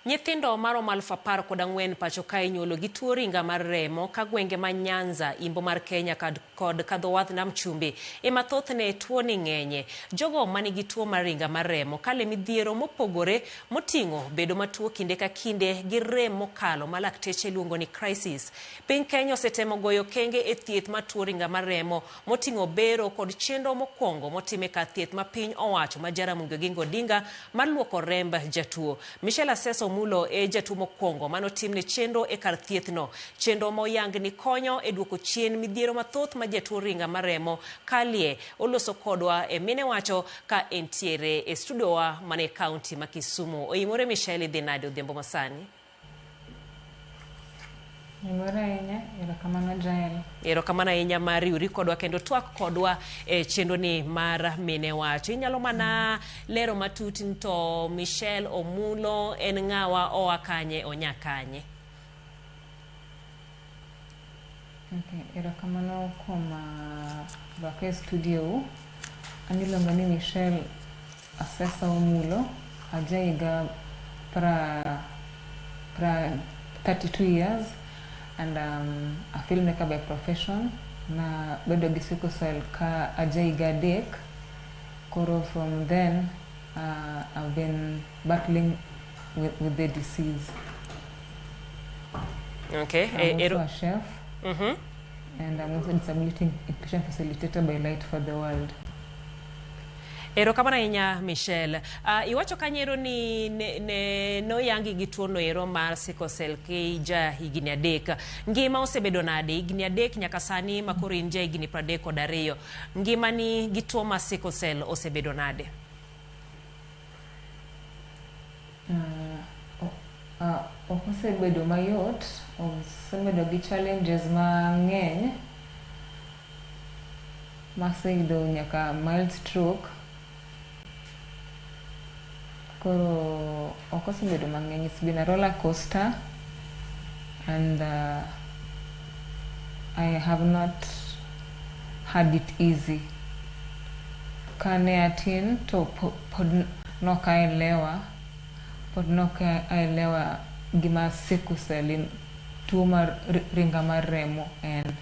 Nyithindo maromo 14,000 pacho kae inyuolo gi tuo ringa mar remo ka gwenge ma Nyanza, Imbo mar Kenya kod kadho wath Nam Chumbi ema thothne tuo ni ng'enye. Jogo manigi tuo mar ringa mar remo kale midhiero mopogore moting'o bedo matuo kinde ka kinde gi rem mokalo ma lakteche luongo ni crisis. Piny Kenya osetemo goyo kenge e thieth mar tuo ringa mar remo moting'o bero kod chenro mokwongo motime kar thieth ma piny owacho ma Jaramogi Oginga Odinga mar luoko remb jatuo. Michelle Aseso Omulo e jatuo mokwongo manotimne chenro e kar thiethno. Chenro ma oyang ni konyo e duoko chien midhiero mathoth ma jatuo ringa mar remo kalie. Oloso kodwa e mine wacho ka entiere e studio wa mane kaunti ma Kisumu. Oimore Michelle, idhi nade odhiambo masani? Oimore ahinya, erokamano Jael. Erokamano ahinya mar riwri kodwa kendo twak kodwa e chenro ni mar mine wacho. Inyalo mana lero matut ni to Michelle Omulo en ng'awa, oa kanye, onya kanye? Okay, erokamano kuom rwaka e studio u. An iluonga ni Michelle Asesa Omulo, aja higa pra 32 years and a filmmaker by profession. Na bedo gi sickle cell ka aja higa 3. Koro from then I've been battling with the disease. I'm also a chef and I'm also a disability inclusion facilitator by Light for the World. Erokamano ahinya Michelle. Iwacho kanyo ni ne noyangi gi tuo no ero mar sickle cell ki ja higni 3. Ngima osebedo nade higni 3 nyaka sani ma koro in ja higni 32? Ngimani gi tuo mar sickle cell osebedo nade? Ok osebedo mayot, osebedo gi challenges mang'eny maseyudo nyaka mild stroke. Koro ok osebedo mang'eny. It's been a roller coaster and I have not had it easy. Kane atin to pod nok aelewa, pod nok aelewa gima sickle cell en, tuo mar ringa mar remo en.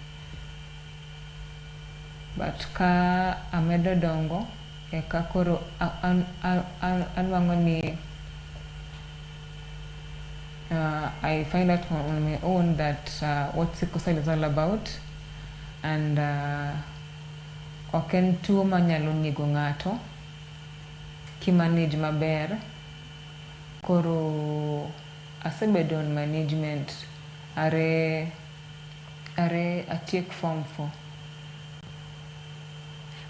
But ka amedo dongo eka koro anwang'o ni I find out on my own that what sickle cell is all about and ok en tuo manyalo nego ng'ato kimanage maber. Koro asebedo on management are atiek form 4.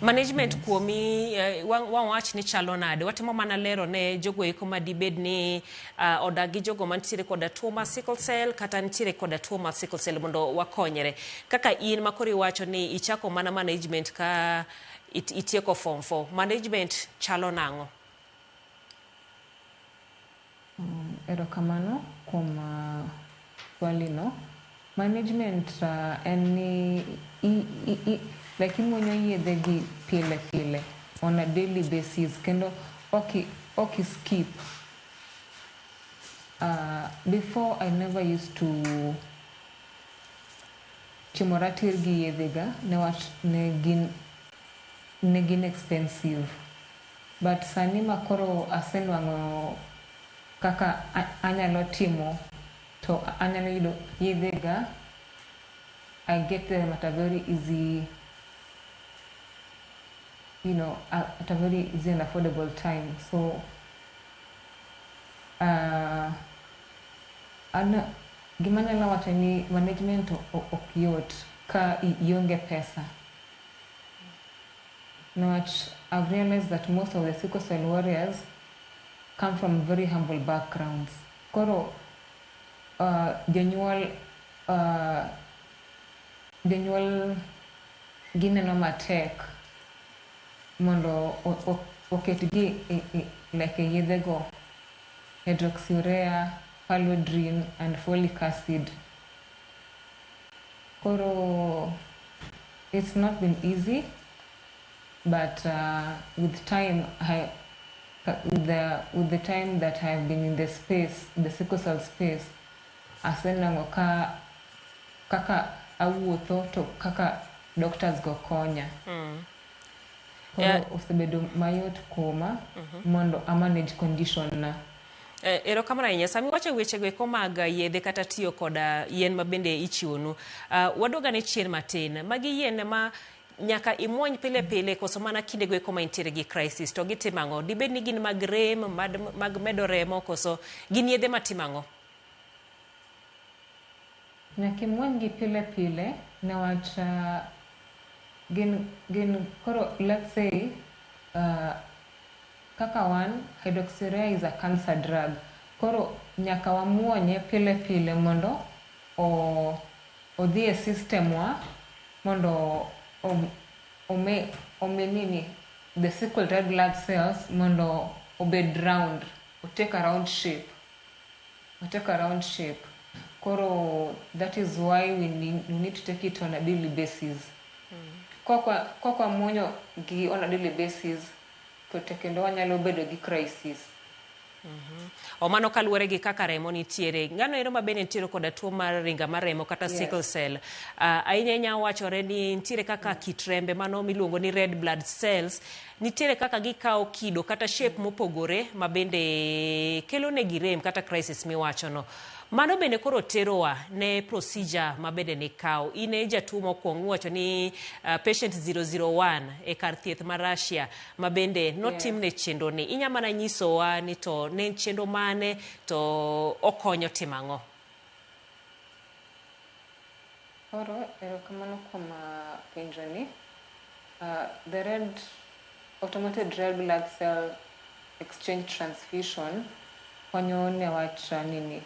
Management kuomi wawach ni chalo nade? Watemo mana lero ne jogo eko madibed ni odak gi jogo mantiere koda tuo mar sickle cell kata nitiere koda tuo mar sickle cell mondo wakonyre. Kaka in ma koro iwacho ni ichako mana management ka itieko form 4. Management chalo nang'o? Erokamano kuom swali no. Management en ni like imuonyo yedhe gi pile pile on a daily basis kendo ok skip. Before I never used to chimora tir gi yedhe ga newach ne gin expensive. But sani ma koro asenwang'o kaka anyalo timo to anyalo yudo yedhe ga, I get them at a very easy, at a very easy and affordable time. So an gima anyalo wacho ni management ok yot ka ionge pesa. Niwach I've realized that most of the sickle cell warriors come from very humble backgrounds. Koro jonyuol gineno matek mondo oketgi like e yedhe go, hydroxyurea, paludrine and folic acid. Koro it's not been easy, but with time With the time that I've been in the space, the sickle cell space, aseneno ka kaka awuotho to kaka doctors go konya. Koro osebedo mayot kuoma mondo a manage condition na. Erokamano ahinya. Sama iwacho wechego eko mag yedhe kata tiyo koda yien ma bende ichiwonu, waduog ane chien matin. Magi yien ma nyaka imuony pile pile koso mana kindego eko ma intiere gi crisis to gitimo ang'o? Dibed ni gin mag rem, mag medo remo koso gin yedhe matimo ang'o? Nyaka imuony gi pile pile newach gin koro, let's say, kaka wan hydroxyurea is a cancer drug. Koro nyaka wamuonye pile pile mondo odhi e system wa mondo omi nini the sickled red blood cells mondo obed round, o take a round shape. O take a round shape. Koro that is why we need to take it on a daily basis. Kok wamuonyo gi on a daily basis to kendo wanyalo bedo gi crisis. O mano kaluwore gi kaka remo nitiere. Ng'ano ero ma bende nitiere koda tuo mar ringa mar remo kata sickle cell. Ahinya ahinya wachore ni nitiere kaka kit rembe mano miluongo ni red blood cells nitiere kaka gikawo kido kata shape mopogore ma bende kelo negi rem kata crisis miwachono. Mano bende koro terowa ne procedure ma bende nikawo. In e jatuo mokwongo miwacho ni patient 001 e kar thieth ma Russia ma bende notimne chenro ni. Inya mana nyisowa ni to ne en chenro mane to okonyo timo ang'o? Koro erokamano kuom penjo ni. The red automated red blood cell exchange transfusion konyo newach nini,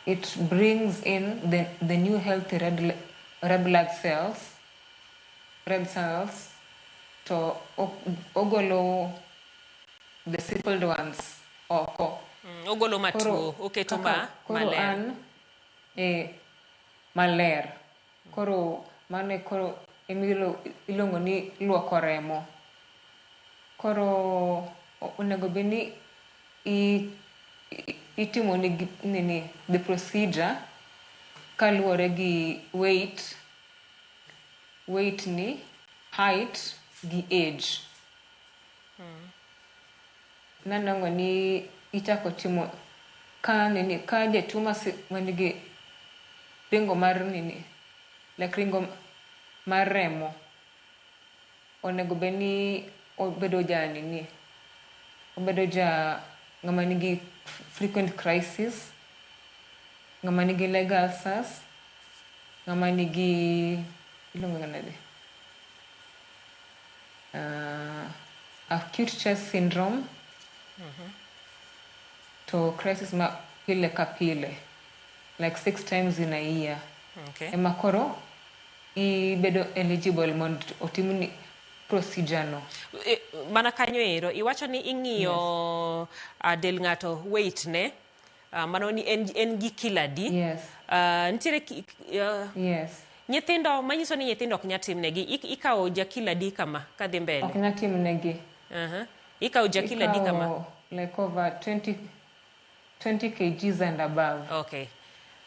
it brings in the new healthy red blood cells, red cells, to ogolo the sickled ones oko. Ogolo matuo, oketo ma koro maler. An e maler. Koro mano e koro emilo iluongo ni luoko remo. Koro onego bed ni itimo ni nini the procedure kaluwore gi weight ni, height gi age. Nanwang'o ni ichako timo ka nini ka jatuo manigi ringo mar nini, like ringo mar remo onego bed ni obedo ja nini, obedo ja ng'ama nigi frequent crisis, ng'ama nigi leg ulcers, ng'ama nigi, iluongo nade, acute chest syndrome, to crisis ma pile ka pile, like six times in a year, ema koro ibedo eligible mondo otimni procedure no. Mana kanyo ero iwacho ni ing'iyo del ng'ato, weight ne, mano ni en gi kilo adi? Yes. Nitiere Yes. nyithindo manyiso ni nyithindo ok nyal timnegi. Ikawo ja kilo adi kama kadhi mbele? Ok nyal timnegi. Ikawo ja kilo adi kama? Ikawo like over 20 kgs and above. Okay.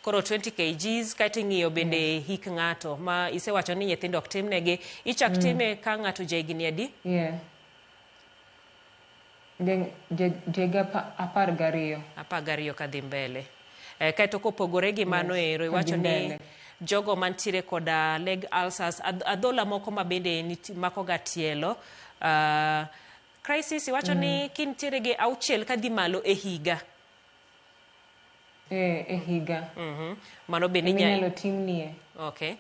Koro 20 kgs, kaeto ing'iyo bende hik ng'ato ma isewacho ni nyithindo ok timnegi. Ichak time ka ng'ato ja higni adi? Yeah. Higa 12. 12 kadhi mbele. Kaeto kopogore gi mano ero kadhi iwacho ni mbele. Jogo mantiere koda leg ulcers, adhola moko ma bende mako ga tielo. Crisis iwacho ni kintiere gi auchiel kadhi malo e higa. E higa. Mano bende Ema inyalo timnie. Okay.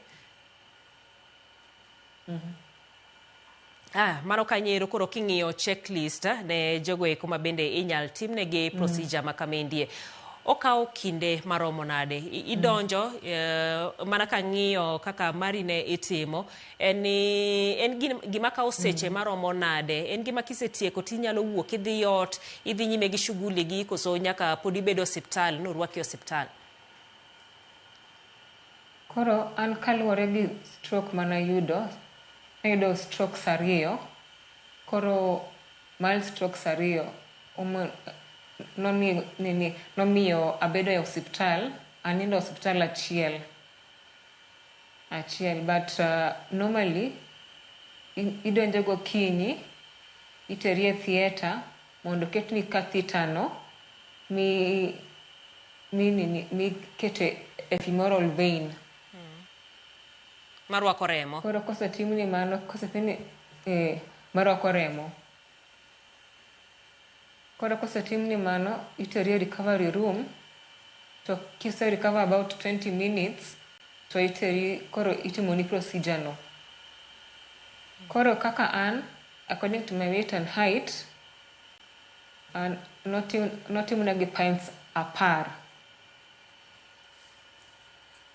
Mano kanyo koro king'iyo checklist ne jogo eko ma bende inyal timnegi procedure ma kamendie. Okawo kinde maromo nade? Idonjo mana kang'iyo kaka mari ne itimo, en ni en gima kawo seche maromo nade? En gima kisetieko tinyalo wuok idhi ot, idhi nyime gi shughuli gi, koso nyaka pod ibedo osiptal, norwaki osiptal? Koro an kaluwore gi stroke manayudo, nayudo strokes ariyo. Koro mild strokes ariyo nomiyo abedo e osiptal, anindo e osiptal achiel achiel. But normally idonjo gokinyi, iteri e theatre mondo oketni catheter no mi mi nini mikete e femoral vein. Marwako remo. Koro kosetimni mano, kosetimni marwako remo. Koro kosetimni mano, iteri e recovery room, to kise recover about 20 minutes, to iteri koro itimoni procedure no. Koro kaka an, according to my weight and height, an notimna gi pints 10.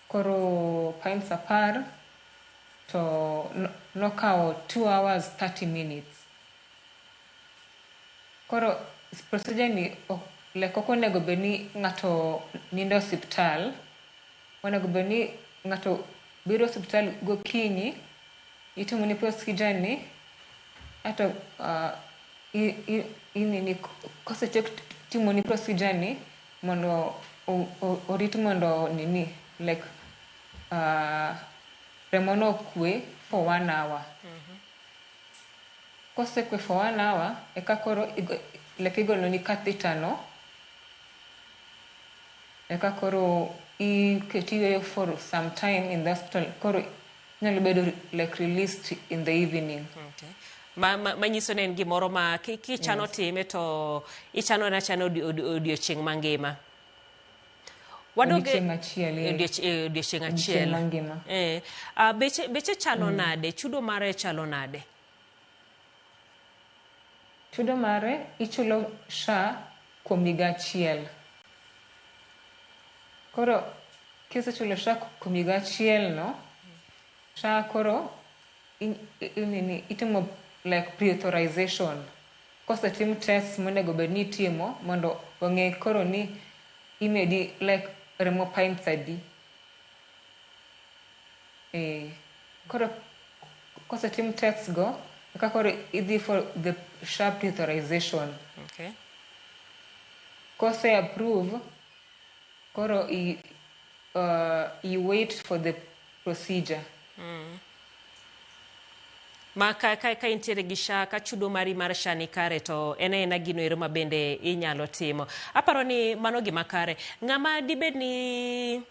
Koro pints 10 to nokawo 2 hours 30 minutes. Koro procedure ni like ok onego bed ni ng'ato nindo e osiptal. Onego bed ni ng'ato biro osiptal gokinyi, itimoni procedure ni, ato kosetiek timoni procedure ni, mondo orit mondo nini, like remo no okwe for 1 hour. Kosekwe for 1 hour, eka koro like igoloni catheter no, eka koro iketi yweyo for some time in the hospital. Koro inyalo bedo like released in the evening. Okay. Manyiso ni en gimoro ma kichano time to ichano achana odiochieng' mangima. Odiochieng' achiel. Odiochieng' achiel. Mangima. Beche chalo nade? Chudo mare chalo nade? Chudo mare ichulo SHA kuom higa achiel. Koro kisechulo SHA kuom higa achiel no, SHA koro itimo like pre-authorization. Kosetim test monego bed ni itimo mondo ong'e koro ni imedi like remo pints adi. Koro kosetim tests go, eka koro idhi for the SHA pre-authorization. Okay. Kose approve, koro you wait for the procedure. Ma ka intiere gi SHA, ka chudo mari mar SHA ni kare, to en aena gino ero ma bende inyalo timo. Aparo ni mano gima kare. Ng'ama dibed ni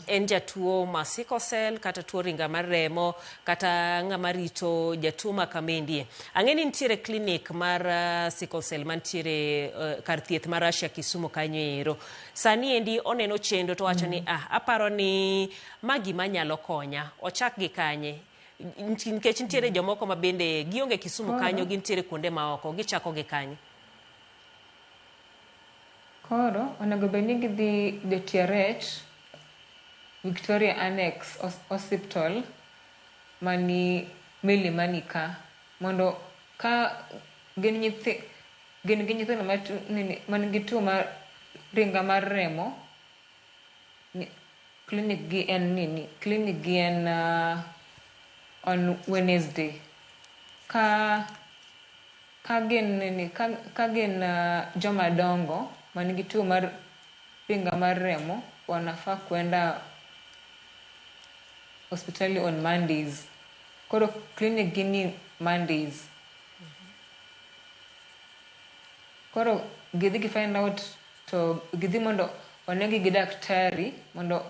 en jatuo ma sickle cell kata tuo ringa mar remo kata ng'ama rito jatuo ma kamendie. Ang'e ni nitiere clinic mar sickle cell mantiere kar thieth mar Asia Kisumu kanyo ero. Sani endi oneno chenro to wacho ni aparo ni ma gima nyalo konya. Ochak gi kanye? Nikech nitiere jomoko ma bende gionge Kisumu kanyo, gintiere kuonde ma oko, gichako gi kanye? Koro onego bed ni gidhi JTRH Victoria Annex Hospital mani Milimani ka, mondo ka gin gi nyithindo man gi tuo mar ringa mar remo, clinic gi en nini, clinic gi en on Wednesday. Ka gin nini, ka gin joma dongo man gi tuo mar ringa mar remo, wanafaa kwenda hospitali on Mondays. Koro clinic gi ni Mondays. Koro gidhi gi find out to gidhi mondo onegi gi daktari mondo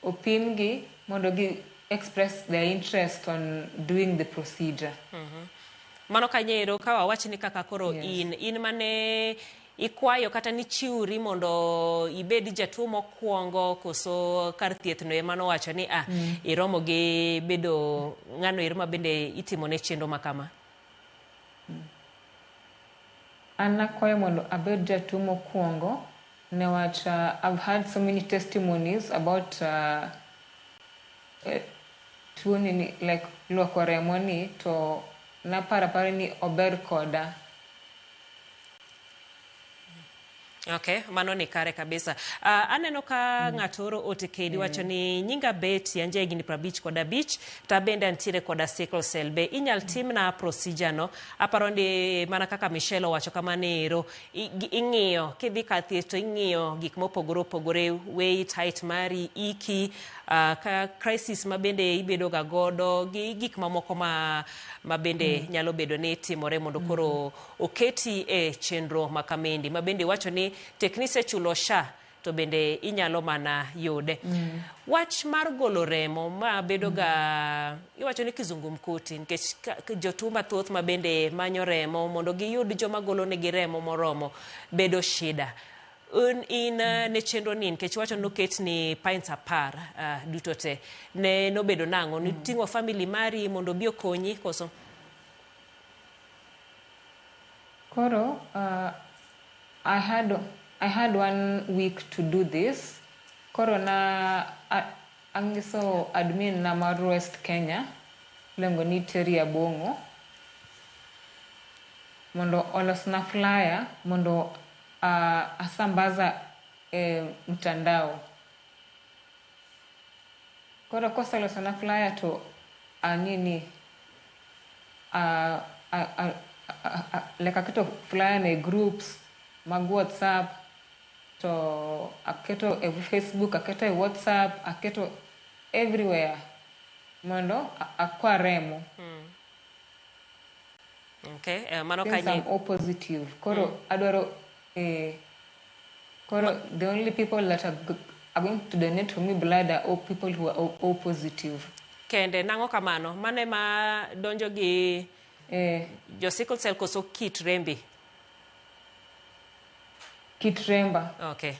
opimgi mondo gi express their interest on doing the procedure. Mano kanyo ero ka wawach ni kaka koro in mane ikwayo kata nichiwri mondo ibed jatuo mokwongo, koso kar thieth no ema nowacho ni iromo gi bedo ng'ano ero ma bende itimone chenro ma kama? An nakwayo mondo abed jatuo mokwongo newach I've had so many testimonies about tuo ni like luoko remo ni, to naparo apara ni ober koda. Okay, mano ni kare kabisa. Aneno ka ng'ato oro ote kedi wacho ni nyinga Betty, an jahigni 55, to abende antiere koda sickle cell. Be inyal timna procedure no? Aparo ni mana kaka Michelle owacho kamano ero, ing'iyo, kidhi kar thieth to ing'iyo gik mopogore opogore, weight, height mari, iki, ka crisis ma bende ibedo ga godo, gi gik mamoko ma bende nyalo bedo ni timore mondo koro oketi e chenro ma kamendi. Ma bende wacho ni tek ni isechulo SHA to bende inyalo mana yude. Wach mar golo remo ma bedo ga iwacho ni kizungumkuti nikech jotuo mathoth ma bende manyo remo mondo giyud joma golo negi remo moromo bedo shida. In ne chenro ni nikech iwacho ni noketni pints 10 duto te. Ne nobedo nang'o? Niting'o family mari mondo obi okonyi koso? Koro, I had 1 week to do this. Koro na anyiso admin na mar West Kenya iluongo ni Terry Abong'o mondo olosna flyer mondo asambaza e mtandao. Koro koselosona flyer to anini like aketo flyer no e groups mag WhatsApp to aketo e Facebook, aketo e WhatsApp, aketo everywhere mondo akwa remo. Okay, mano Since kanye I'm O positive. Koro adwaro koro the only people that are going to donate to me blood are all people who are O positive. Kende nang'o kamano? Mano ema donjo gi jo sickle cell koso kit rembi? Kit remba. Okay.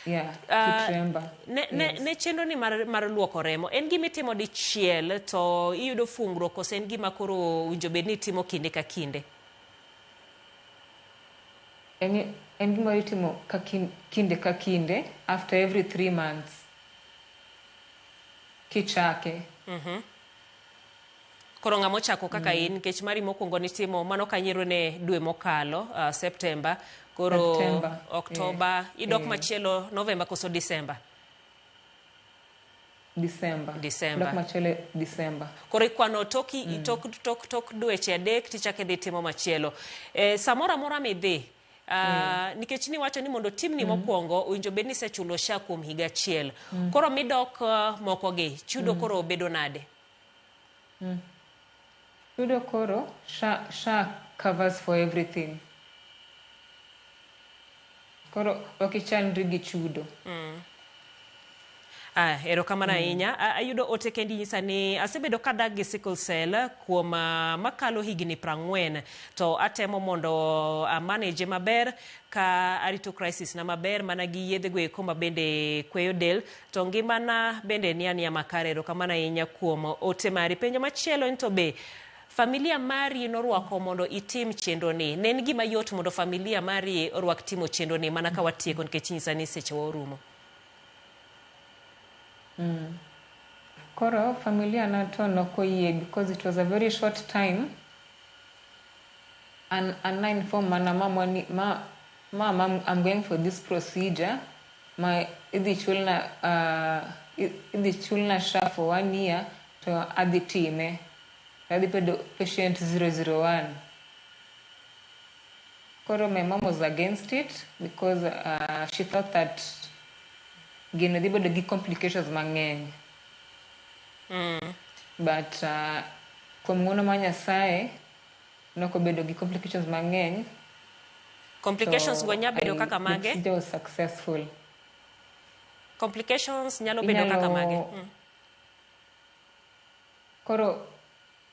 Yeah, kit remba. Ne, Yes. ne chenro ni mar luoko remo en gima itimo dichiel to iyudo fungruok koso en gima koro owinjo bed ni itimo kinde ka kinde? En gima itimo kinde ka kinde after every 3 months. Kichake. Koro ng'ama ochako kaka in nikech mari mokwongo nitimo mano kanyiero ne dwe mokalo September koro September, Oktoba idok machielo November koso December? December. December. Dok machielo December. Koro ikwano toki tok dweche 3 tichako idhi timo machielo. Samoro amora midhi nikech niwacho ni mondo timni mokwongo owinjo bed ni isechulo SHA kuom higa achiel. Koro midok mokogi chudo koro bedo nade? Chudo koro SHA covers for everything. Koro ok ichandri gi chudo. Ah, erokamano ahinya. Ayudo ote kendi nyisa ni asebedo kadak gi sickle cell kuom makalo higni 40 to atemo mondo amanage maber ka arito crisis na maber mana gi yedhe go eko ma bende kweyo del to ngimana bende ni ania makare. Erokamano ahinya kuom ote mari. Penjo machielo en to be familia mari norwako mondo itim chenro ni? Ne en gima yot mondo familia mari orwak timo chenro ni mana ka watieko nikech nyisa ni sechewa orumo? Koro familia na to nokoyie because it was a very short time. And na inform mana mama ni ma mom, I'm going for this procedure ma idhi chulna SHA for one year to adhi time to adhi bedo patient 001. Koro my mom was against it because she thought that gino dhi bedo gi complications mang'eny. But kuom ng'uono mar Nyasaye nokobedo gi complications mang'eny. Complications To go nya bedo kaka the mage? procedure was successful. Complications nyalo bedo kaka mage? Koro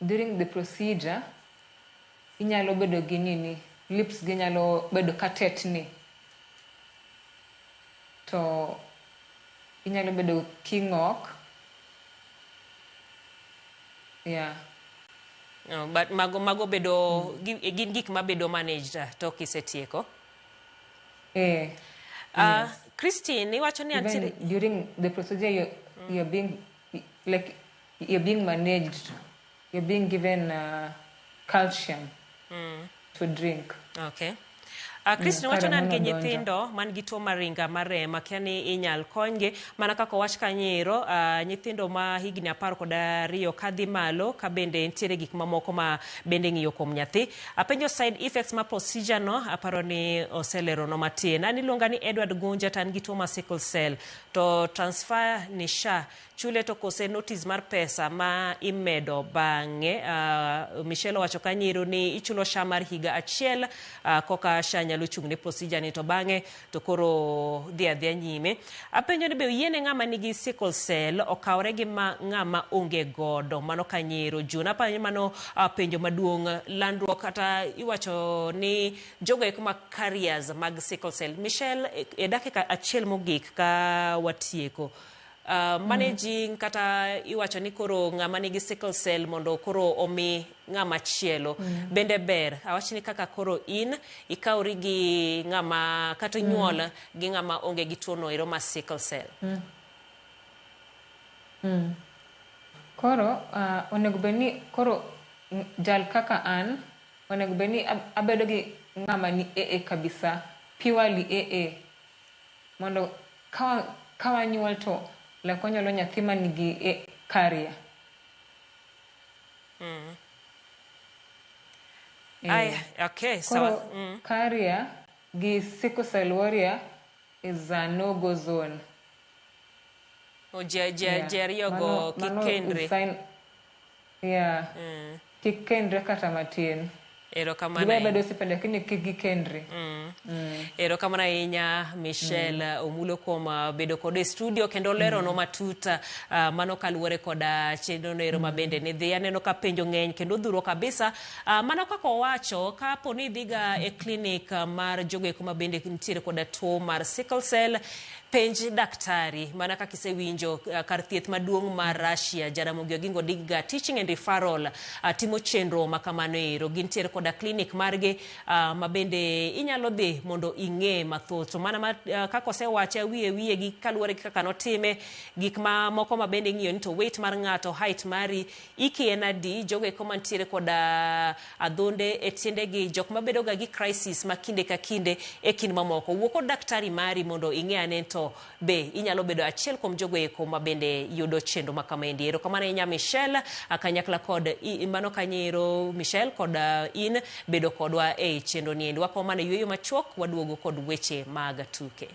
during the procedure inyalo bedo gi nini lips gi nyalo bedo ka tetni to inyalo bedo king'ok, yeah. No, but mago bedo gin gik mabedo managed to kisetieko. Christine, iwacho ni Even antiere during the procedure you're being like you're being managed, you're being given calcium to drink. Okay. Chris Mm, wacho ka ni an remo gi no donjo. nyithindo man gi tuo mar ringa mar remo, akia ni inyal konygi mana kaka owach kanyo, nyithindo ma higni 12 kadhi malo, ka bende nitiere gik mamoko ma bende ng'iyo kuom nyathi. Apenjo side effects ma procedure no, aparo ni oselerono matin. An iluonga ni Edward Gunja to an gi tuo mar sickle cell. To transfer ni SHA chule to kose notice mar pesa ma imedo bang'e. Michelle owacho kanyo ni ichulo SHA mar higa achiel, koka SHA nyalo chung' ne procedure ni to bang'e to koro dhi adhiya nyime. Apenjo ni be oyiene ng'ama nigi sickle cell okawre gi ma ng'ama onge godo? Mano kanyero June. Apenjo mano, penjo maduong', landruok kata iwacho ni jogo eko ma carriers mag sickle cell. Michelle, e dakika achiel mogik ka watieko. Managing kata iwacho ni koro ng'ama nigi sickle cell mondo koro omi ng'ama chielo bende ber awach ni kaka koro in ikawri gi ng'ama kata inyuol gi ng'ama onge gi tuo no ero mar sickle cell. Koro onego bed ni koro jal kaka an onego bed ni abedo gi ng'ama ni AA kabisa, purely AA, mondo ka wanyuol to like wanyuolo nyathi manigi carrier. Ay, okay, sawa. Koro carrier gi sickle cell warrior is a no go zone. O ji ariyo go kik kendre. Yeah. Kik kendre kata matin. Erokamano. Gibedo bedo osiepe lakini kik gikendre. Erokamano ahinya Michelle Omulo kuom bedo kode e studio kendo lerono matut, mano kaluwore koda chenro no ero ma bende ni dhi. Aneno ka penjo ng'eny kendo odhuro kabisa. Mano kaka owacho, kapo ni idhiga e klinik mar jogo eko ma bende nitiere koda tuo mar sickle cell, penj daktari. Mana kaka isewinjo, kar thieth maduong' mar Russia, Jaramogi Oginga Odinga Teaching and Referral, timo chenro ma kamano ero. Gintiere koda klinik margi, ma bende inyalo dhi mondo ing'e mathoth. To mana ma, kaka osewache wiye wiye gi kaluwore gi kaka notime, gik ma moko ma bende ing'iyo ni to weight mar ng'ato, height mari, iki en adi, jogo eko mantiere koda adhonde e tiendegi, jok mabedo ga gi crisis ma kinde ka kinde e kind mamoko. Wuo kod daktari mari mondo ing'e ane to be inyalo bedo achiel kuom jogo eko ma bende yudo chenro ma kamaendi. Erokamano ahinya Michelle, kanyakla kod mano kanyo Michelle kod in bedo kodwa e chenro ni endi. Wakowo mana yueyo machuok, waduogo kod weche mag tuke.